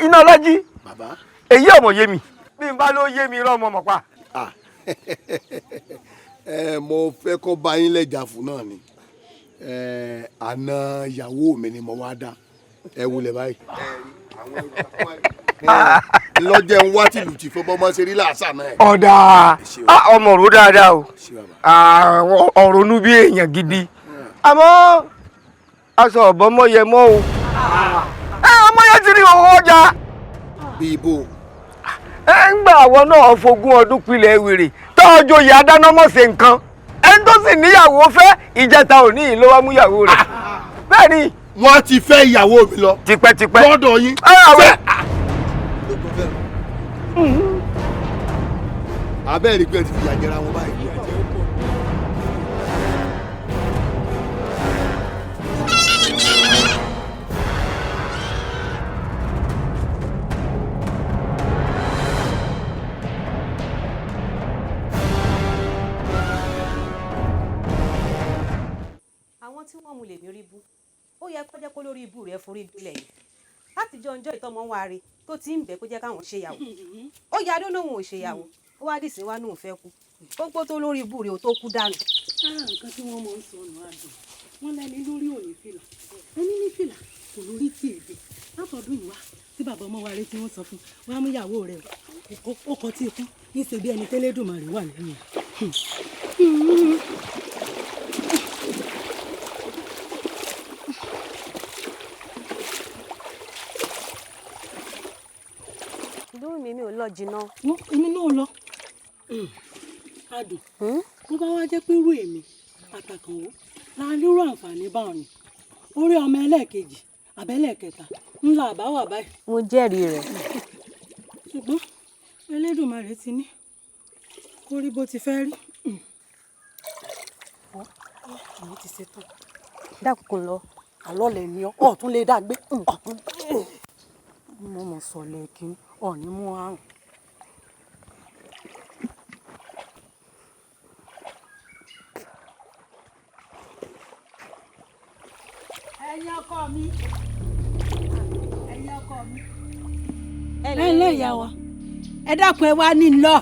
Iná ọlọ́jí èyí ọmọ yé mi bí n bá ló yé mi irọ́ ọmọ mọ̀ pa. Mo fẹ́ kọ́ bá yín lẹ́jà fún náà ni àna ìyàwó mi ni mo wá dá ẹ wulẹ̀ báyìí. Lọ́jẹ́ ń wá tìlù tì fún bọ́mọ ṣe rí làásà náà. Ọ̀dà ọmọ rò dáadáa o, ọ̀rọ̀ nú bí èèyàn gidi, àmọ́ aṣọ ọ̀bọ mọ́ yẹ mọ́ o. Ọmọ yẹn ti rí owó ọjà. Bí ibo. Ẹ ń gbà àwọn náà fogún ọdún pilẹ̀ wèrè tọ́jú ìyá dáná mọ̀ ṣe nǹkan. Ẹni tó sì níyàwó fẹ́ ìjẹta òní ló wá mú ìyàwó rẹ̀. Bẹ́ẹ̀ ni. Wọ́n ti fẹ́ ìyàwó mi lọ. Tipẹ́tipẹ́. Lọ́dọ̀ yín. Abẹ́rẹ́ pé ẹ ti fìyà jẹra wọn báyìí. Àwọn tí wọ́n mú lè ní orí bú, ó yẹ kó jẹ́ kó lórí ibú rẹ̀ forí dúlẹ̀ yìí láti jọ ọjọ́ ìtọ́mọ wa rí tó ti ń bẹ̀ kó jẹ́ káwọn ṣèyàwó, ó yarí lóun ò ṣèyàwó, ó wá dìsín wá lóun fẹ́ kú, ó gbó tó lórí ibú rẹ̀ ò tó kú dànù. Ara nǹkan tí wọ́n mọ̀ ń sọ ọ̀nà àdùn wọ́n lẹ́ni lórí òní fìlà, ẹni ní fìlà kò lórí tí èdè látọ̀dún ìwá tí bàbá ọmọ wa rí tí wọ́n sọ fún wa mú ìyàwó rẹ̀ ó kọ tí ikú ní ṣe bí ẹni tẹ́lẹ́dùmarè wà lẹ́yìn. Mi ò lọ jìnnà. Èmi náà lọ. Adùn bó bá wá jẹ́ pé irú èmi àtàkànwó la nírú àǹfààní báwọn ni orí ọmọ ẹlẹ́ẹ̀kejì àbẹ́lẹ̀kẹta ńlá àbáwà báyìí. Mo jẹ́rìí rẹ̀. Ṣùgbọ́n Elédùmarè ti ní kó rí bó ti fẹ́ rí. Èmi ti ṣe tán. Dákun lọ. Àlọ́ lẹ̀ ní ọ́ tún lè dá gbé. Mo mọ̀ sọ lẹ́ẹ̀kín ọ̀ní mú àrùn. Ẹ̀yin ọkọ mi, ẹ̀yin ọkọ mi. Ẹ ǹlẹ́ ìyá wa, ẹ dákun ẹ wá ní lọ.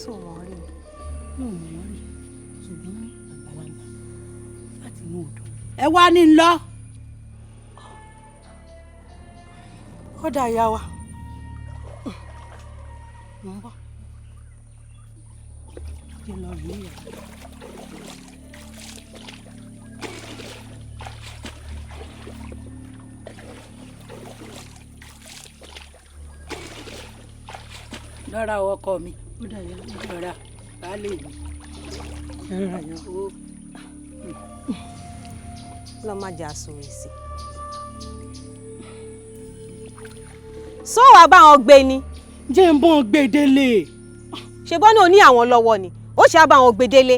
Sọ wọ́n rí mi. Mo mọ̀ wọ́n rí, ṣùgbọ́n àgbàlagbà láti inú odò. Ẹ wá ní lọ. Ọ̀dà ìyá wa, mo ń bọ̀. Jẹ́ lọ rí ìyá. Lọ́ra ọkọ mi, Ọ̀dà ìyá mi. lọ́ra baálé mi. Ẹ̀rọ ìyá. Lọ má jà sùn èsì. Sọ wàá bá wọn gbé ni. Jẹ́ ń bọ́n gbé délé. Ṣe bọ́ náà ní àwọn lọ́wọ́ ni, ó ṣe á bá wọn gbé délé.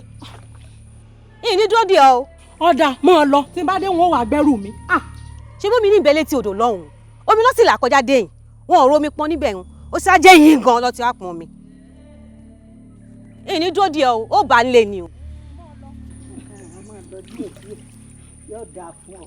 Ìní dúró dè ọ́ o. Ọ̀dà máa lọ, tí n bá dé wọn ò wá gbẹ́rù mi. Ṣé bómi ní ìbẹ́lẹ̀ tí odò lọ́hùn-ún? Omi ló sì là kọjá dé yìí. Wọn ò rómi pọn níbẹ̀ ń. Ó ṣe á jẹ́ yín gan lọ ti wá pọn mi. Ìní dúró dè ọ́ o, ó bá ń lé ni o. Yóò dáa fún ọ.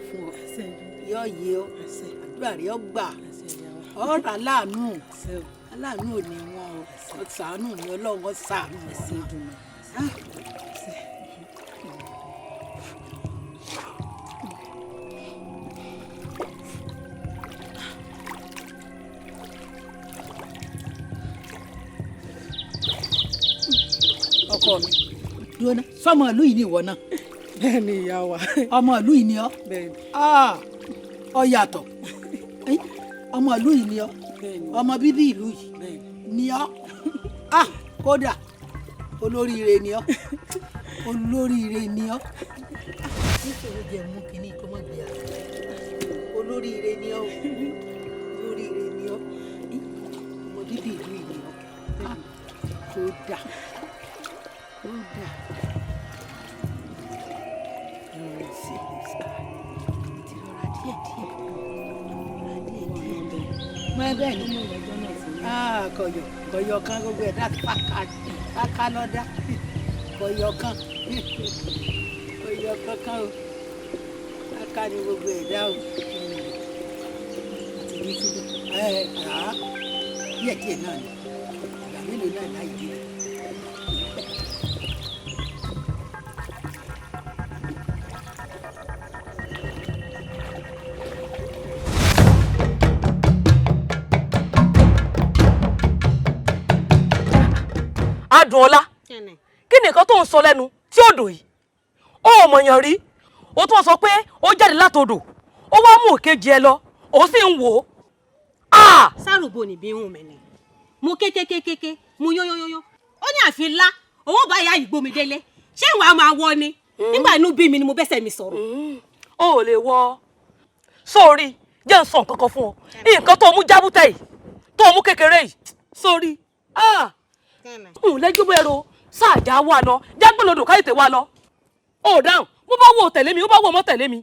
fún ọ, yọ yé ọ, àdúrà rẹ ọ gbà, ọ̀rọ̀ aláàánú aláàánú ò ní wọn o, ṣàánú mi Ọlọ́run ó ṣàánú mi. Ọkọ mi dúró sọmọ ìlú yìí ni ìwọ náà. Bẹ́ẹ̀ ni ìyá wa. Ọmọ ìlú yìí ni ọ. Bẹ́ẹ̀ ni. Ọ yàtọ̀, ọmọ ìlú yìí ni ọ, ọmọ bíbí ìlú yìí ni ọ. Kódà olóríire ni ọ, olóríire ni ọ. Nítorí jẹ mú kínní kó má gbé àná. Olóríire ni ọ, olóríire ni ọ, ọmọ bíbí ìlú yìí ni ọ. Kódà kódà sí ti rọra díẹ̀ díẹ̀, rọra díẹ̀ díẹ̀. Mọ bẹ́ẹ̀ ni kọyọ kọyọ kan gbogbo ẹ̀dá pàkà lọ́dá kọyọ kan kọyọ kankan o, pàkà ni gbogbo ẹ̀dá o. Àti ní síbẹ̀ ẹ̀ díẹ̀ díẹ̀ náà ni ìgbà mélòó náà láì dé. Adùnọlá, kí ni nǹkan tó ń sọ lẹ́nu tí ó dùn yìí? Ó ò mọ̀yàn rí, ó tún sọ pé ó jáde látodò, ó wá mú òkejì ẹ lọ, ó sì ń wò ó. Sárùbọ níbí ń mẹ ni mo kékékékéké mo yóyóyóyó, ó ní àfi ńlá owó bá ìyá ìgbomi délé, ṣé ìwà máa wọ ni? Nígbà inú bí mi ni mo bẹ́sẹ̀ mi sọ̀rọ̀. Ó ò lè wọ sórí, jẹ́ ń sọ nǹkan kan fún ọ, nǹkan tó mú jábútẹ́ yìí, tó mú kékeré yìí sórí n lẹ́jọ́ bẹ́ẹ̀ ro sáàjà wà lọ jágbọ́n káyọ̀tẹ̀ wà lọ. Ó dáhùn, bó bá wò tẹ̀lé mi, bó bá wò mọ́ tẹ̀lé mi.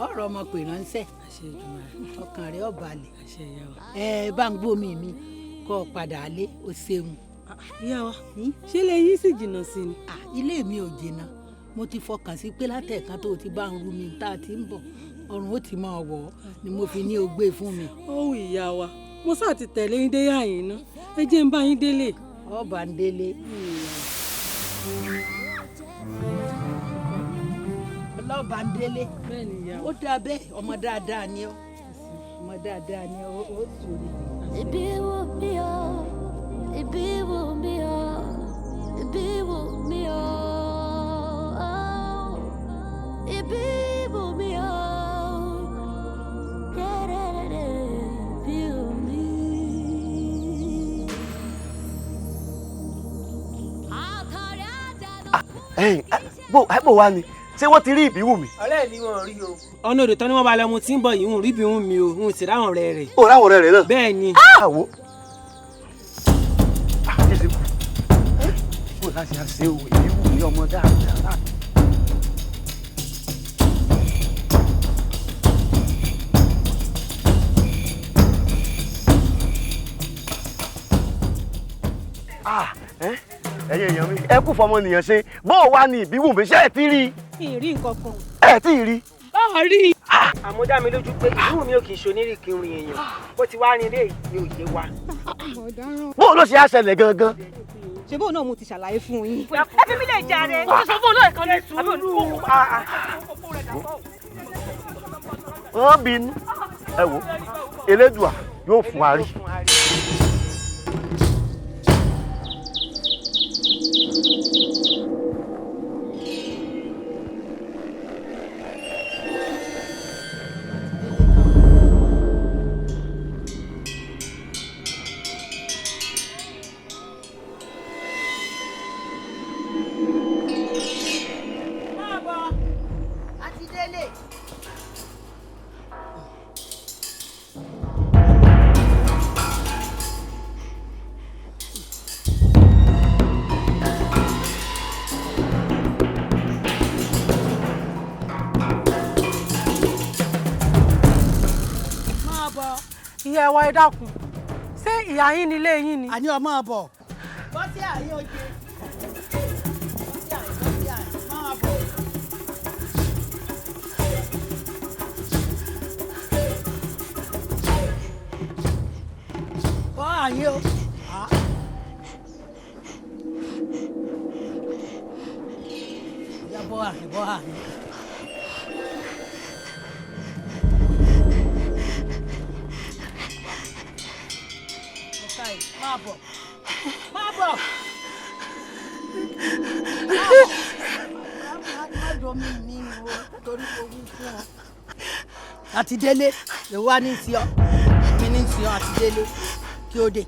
Ọ̀rọ̀ ọmọ pè ránṣẹ́, ọkàn rẹ̀ ó balẹ̀. Ẹ bá ń gbómi mi kọ́ ọ padà lé, o ṣeun. Ìyá wa, ṣé ilé yín sì jìnnà sí ni? Ilé mi ò jìnnà, mo ti fọkàn sí pé látẹ̀kan tó o ti bá ń rú mi tá a ti ń bọ̀, ọrùn ó ti máa wọ̀ ọ́ ni mo fi ní o gbé fún mi. Ó wù ìyá wa, mo sáà ti tẹ̀lé yín dé àyín ná, ẹ jẹ́ ń bá yín délé. Ọba ń délé. Ọlọ́ba ń délé. Ó dáa bẹ́ẹ̀, ọmọ dáadáa ni ọ́, ọmọ dáadáa ni ọ́, ó sòrò. Ibi wo mi o, ibi wo mi o, ibi wo mi o, ibi wo mi o, kẹrẹrẹ ibi wo mi. Bó wá ni ṣé wọ́n ti rí Ìbíwùmí. Ọ̀rẹ́ mi wọn rí o. Ọ̀nà odò tán ni wọ́n bá lọ mu tí ń bọ̀ yìí, ń rí Ìbíwùmí o, ń sì ráwọn ọ̀rẹ́ rẹ̀. Ó ráwọn ọ̀rẹ́ rẹ̀ náà. Bẹ́ẹ̀ ni. Àwo. Kó láti ṣe o, Ìbíwùmí ọmọ dáadáa. Ẹ̀yin èèyàn mi, ẹ kú fọmọnìyàn ṣe, bó o wá ní Ìbíwùmí, ṣé ẹ ti rí i? Ìrí nǹkan kan. Ẹ tí ì rí. A rí. Àmọ́ dá mi lójú pé Ìbíwùmí ò kì í ṣe onírìnkìrìn èèyàn, bó ti wá rin ilé ni ò yé wa. Bó o ló ṣe á ṣẹlẹ̀ gangan? Ṣé bóun náà mo ti ṣàlàyé fún yín. Ẹ fi mí lè jàre. Mo ti sọ fún olóòkan ní sùúrù. Wọ́n bínú. Ẹ wo, Elédùà yóò fún wa rí. Ìyá wa, ẹ dákun, ṣé ìyá yín nílé yín ni. Àní ọmọ bọ̀. Bọ́sí àyè oje. Bọ́sí àyè, bọ́sí àyè, máa bọ̀. Bọ́ àyè o. Ìyá bọ́ àyè, bọ́ àyè. Máa bọ̀, máa bọ̀. Má domi mi o, torí mo wí fún ọ. Àti délé, èwo wá ní sí ọ, mi ní sí ọ, àti délé, kí o dé.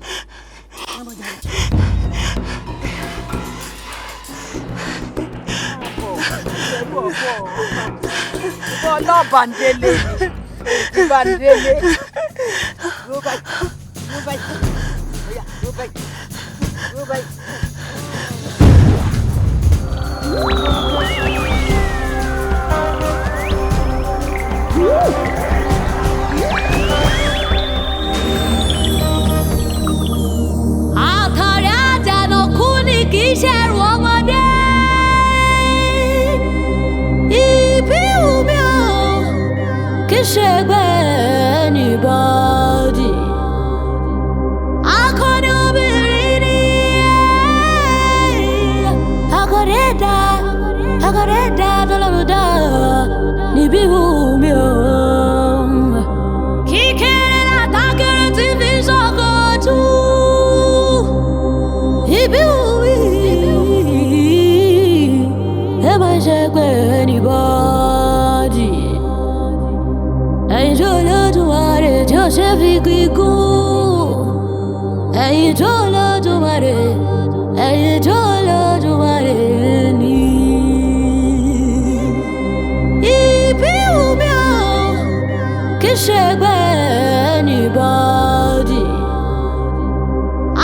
Ọlọ́bàndélé ni, bàndélé. Ló báyìí, ló báyìí. Oya, ló báyìí, ló báyìí. Àtàrí àjànàkú ni kì í ṣẹrù ọmọdé. Ìbí wù mí o, kì í ṣe ẹgbẹ́ anybody. Akọni obìnrin ni akọni ẹ̀dá, akọni ẹ̀dá tọ́lọ́run dá níbí wù mí o. Kíkéré látàkéré tí fi ṣọkọ̀ jù. Ìbí wù mí, ẹ má ṣe pé anybody. Ẹ̀yin tó lódùmarè tí ó ṣe fi gígùn. Ẹ̀yin tó lódùmarè, ẹ̀yin tó lódùmarè ni. Ìbí wù mí o, kì í ṣe ẹgbẹ́ anybody.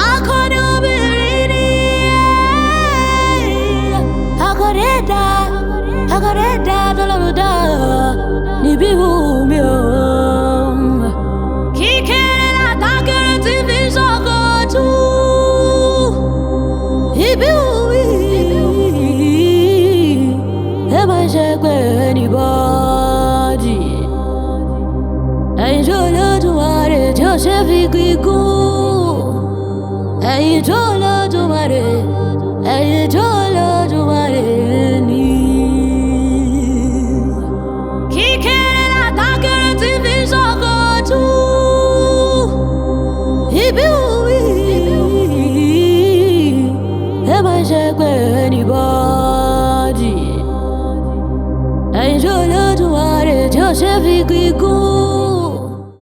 Akọni obìnrin ni akọni ẹ̀dá, akọni ẹ̀dá tọ́lọ́run dá níbí wù mí o. Kíkéré látàkéré tí fi ṣọkọ̀ jù. Ìbí wù mí, ẹ má ṣe pé anybody. Ẹ̀yin tó lódùmarè tí ó ṣe fi gígùn. Ẹ̀yin tó lódùmarè, ẹ̀yin tó lódùmarè ni. Kíkéré látàkéré tí fi ṣọkọ̀ jù. Ìbí wù mí, ẹ má ṣe pé anybody. Ẹ̀yin tó lódùmarè tí ó ṣe fi gígùn.